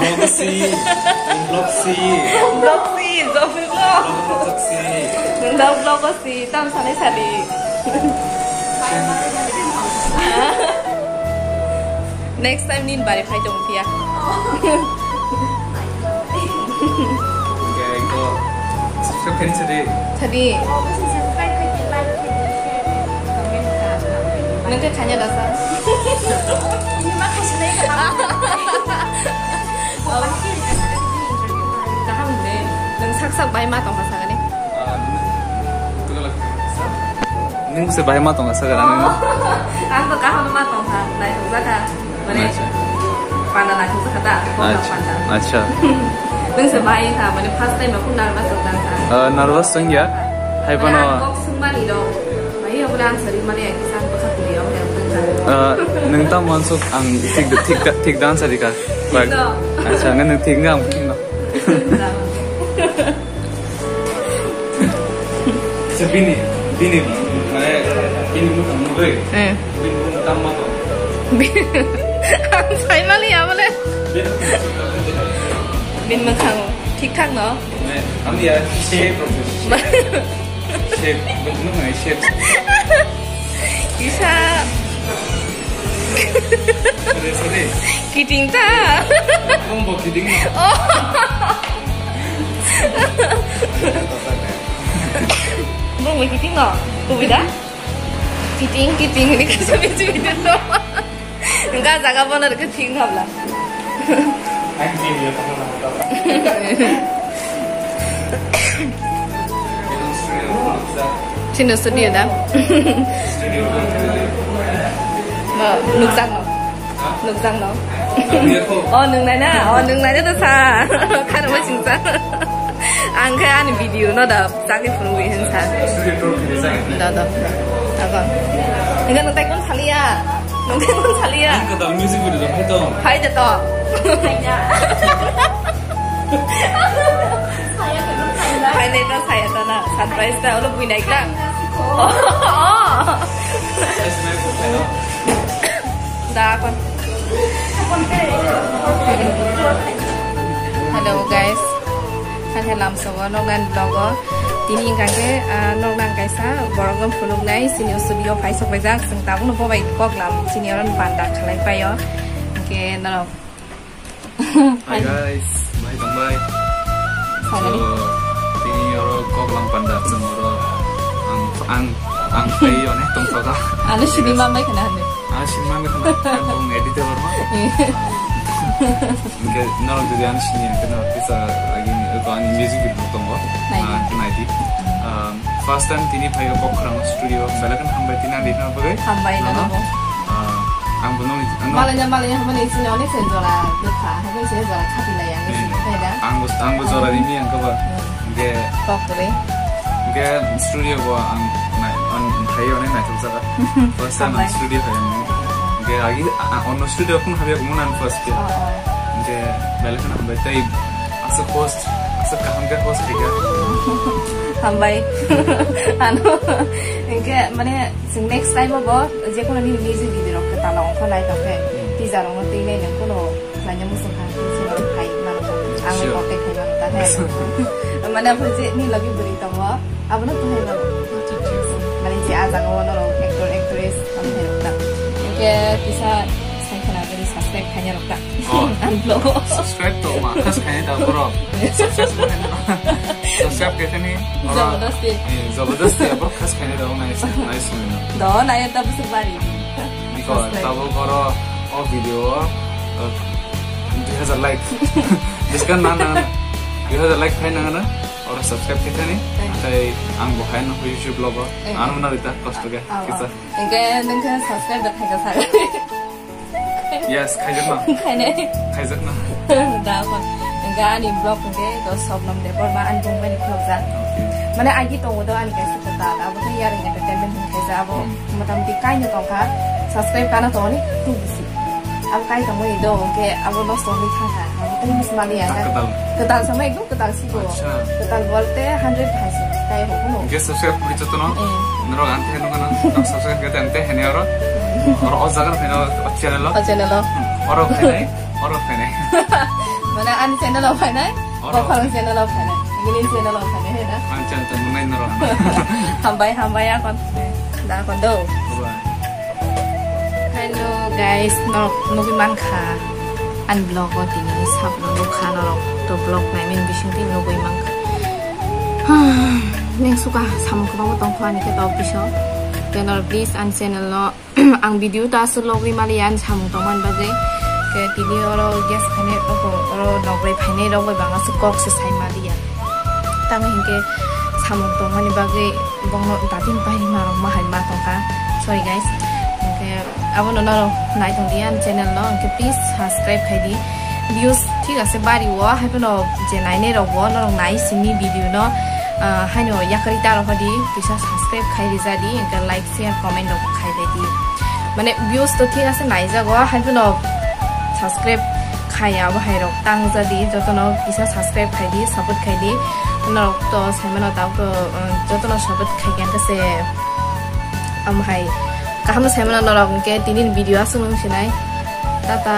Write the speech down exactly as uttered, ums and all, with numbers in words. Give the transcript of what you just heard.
Vlog si, vlog si. Vlog si, vlog vlog. Vlog si. Nang vlog si, tam sanai sadi. Next time nin bari phai tong phiya. Oke, ko subscribe kani sadi. Sadi. Nang ke khanya dasa. Ini mah kasih naik ke apa? Kaham de, nwng sak sak bai ma tongkha sagani. Nwng se bai ma tongkha sagani. Ang to kaham ma tongkha, nai tongjakha. Mane, acha, panda nai tongjakha ta, kok panda. Acha. Nwng se bai kha, mane first time aku nervous tongkha. Nervous tongya, hai pano. Kok sungmani dong. Mai ya bole ang sari mane ya kisan bwkha tuli ya bole ang tongkha. Nwng tam wansuk ang thik thik thik dan sari ka. Bak. Acha, ngan nang thik nang thik no. Sa bini, bini, mane, bini mukhang nugui. Eh. Bini mukhang tam ma. Ang sai mali ya bole. Bini mukhang thik thak no. Mane, ami ya shape. Shape, but no, shape. Kisa. Sorry, sorry. Kiting ta. Bongbo kiting no. Oh. Bongbo kiting no. Kubida? Kiting, kiting, ini kasih biji biji no. Enggak, jaga bono reke thik habla. Chini studio da. Ba, nukjak no. Nukjak no. Oh, nung nai na? Oh, nung nai na to sa. Khana mo singsa. Ang khe ani video no da. Chakni phunugwi hinsa. Da, da. Ako. Enggak, nung tai kun salia. Nung tai kun salia. Ang kata music video jong hai to. Hai da to. Hai da to, saya to na. Surprise ta, ulo bui nai kla. Oh. Da, kon. Hello, guys. Hake lamsogo noknani vlogo. Tini hingka khe, ah, noknang kaisa borok no phunuknai, chini studio phai sok laijak, chwng tabukno bobai koklam chini oro panda khlai paio. Hingke norok. Hi guys, bai tongbai. Sagani. So, tini oro koklam panda chwng oro ang, ang, ang phai onek tongthoka. Ano sini mambai khna hande. Ah, sini mambai khna. Ang editor ma. Hingke norok jodi ano sini hingke norok kisa lagi ni, to ani music video tongo. Naidi. Ah, naidi. Um, first time tini phai o Kokrang studio, belai kheno hambai tini ani rihna bagwi. Hambai nono. Ah, ang bo noni, ano. Malanya, malanya, hamani sini onek se jora dukha, hamani se jora khati lai ang sini, hai da? Ang bo, ang bo jora rini ang kaba. Hmm. Hingke. Kokre. Hingke studio bo ang nai, ang phai onek naithok jaga. First time ang studio hai ang. Hingke agi, a, a, ono studio phun habya kumun ang first ke. Oh, oh. Hingke belai kheno hambai tei aswk host, aswk kaham ke host khaika. Hambai. Ano, hingke mane chwng next time o bo jekono nini music video rok kwtal ongkha naithok khe, hmm, teaser rok no twi nai nang kono. Khlaina muchung kha, sini phai mano. Ang sure. Contact khai mano ta, he. Mane, aphuru je ni logi bwrwi tongo, abono phai mano. Mane, je a jaga o norok actor, actress, ang phai rok ta. Hingke kisa sai khana bwrwi subscribe khaina rok ta. Oh. Ang vlog o. Subscribe to ma, khas khaina da borok. Subscribe to ma. Subscribe khaina ni. Jabardasti. Eh, jabardasti, borok khas khaina da, nice, nice. Do, nai ta busuk bari. Biko, subscribe. Tabuk oro o video o, uh, dui hazar like. Biskang na, na, na. Dui hazar like phai nang na. Oro subscribe khe thani. Thank you. Tei ang bo hai no YouTube vlog o. Thank you. Ano na rita kosto ke. Ah, kisa. Ah. Hingke nung khe subscribe da khaika sa. Yes, khaijak na. Khainai. Khaijak na. Da kon. Hingke ani vlog hingke to Sobnam Debbarma ani bung bai ni vlog ja. Okay. Mane agi tongo do ani kaisa ta. Abo to Yaring Entertainment hingke ja abo. Hmm. Motamoti kaino tongkha, subscribe kana tongoni tubisi. Abo kai tongmani do, hingke abo nosto wngwi thangkha. Abo tei bisi maliya. Kwtal. Kwtal sama ekdom kwtal siko. Acha. Kwtal bolte hundred hai se. Kai ho kuno. Hingke subscribe kuri jotono. Eh. Norok ang tei nukha nang, nang subscribe kete ang tei hene oro. Oro o jaga no hene o channel o. O channel o. Hmm. Oro khainai, oro khainai. Ani channel o phainai, Oro. Bokhorok channel o phainai, English channel o phainai, hai na? Ang channel tong nai norok. Hambai, hambai, akon. Da, akon do. Bye. Hello, guys, norok nugui mankha. Ani vlog o tini sabno nukha norok. To vlog nai min bising tini nugui mankha. Ning suka samung kwbangma tongkha ani khe to office o. Tei norok please ani channel no ang video ta aswk logwi maliya ani samung tongmani bagwi. Khe tini oro gas khainai oko oro nokrai phainai rok bai bangma se kok se sai maliya. Tamo hinkhe samung tongmani bagwi bongno datin paini ma rok ma hai ma tongkha. Sorry guys. Hinkhe abono norok nai tongdi ani channel no, hinkhe please subscribe khaidi. Views thik ase bari o, haiphano je nainai rok bo norok nai simi video no, ah, haino yakarwi ta rok hodi kisa subscribe khai rijadi, hinkhe like share, comment rok khai bai di. Mane views to thik ase naijago, haiphano subscribe khaya bo hai rok tang jadi, jotono kisa subscribe khai di, support khai di. Norok to saimano tao to, um, jotono support khai khe se am hai kaham saimano norok, hinkhe tini video aswk nung sinai. Tata.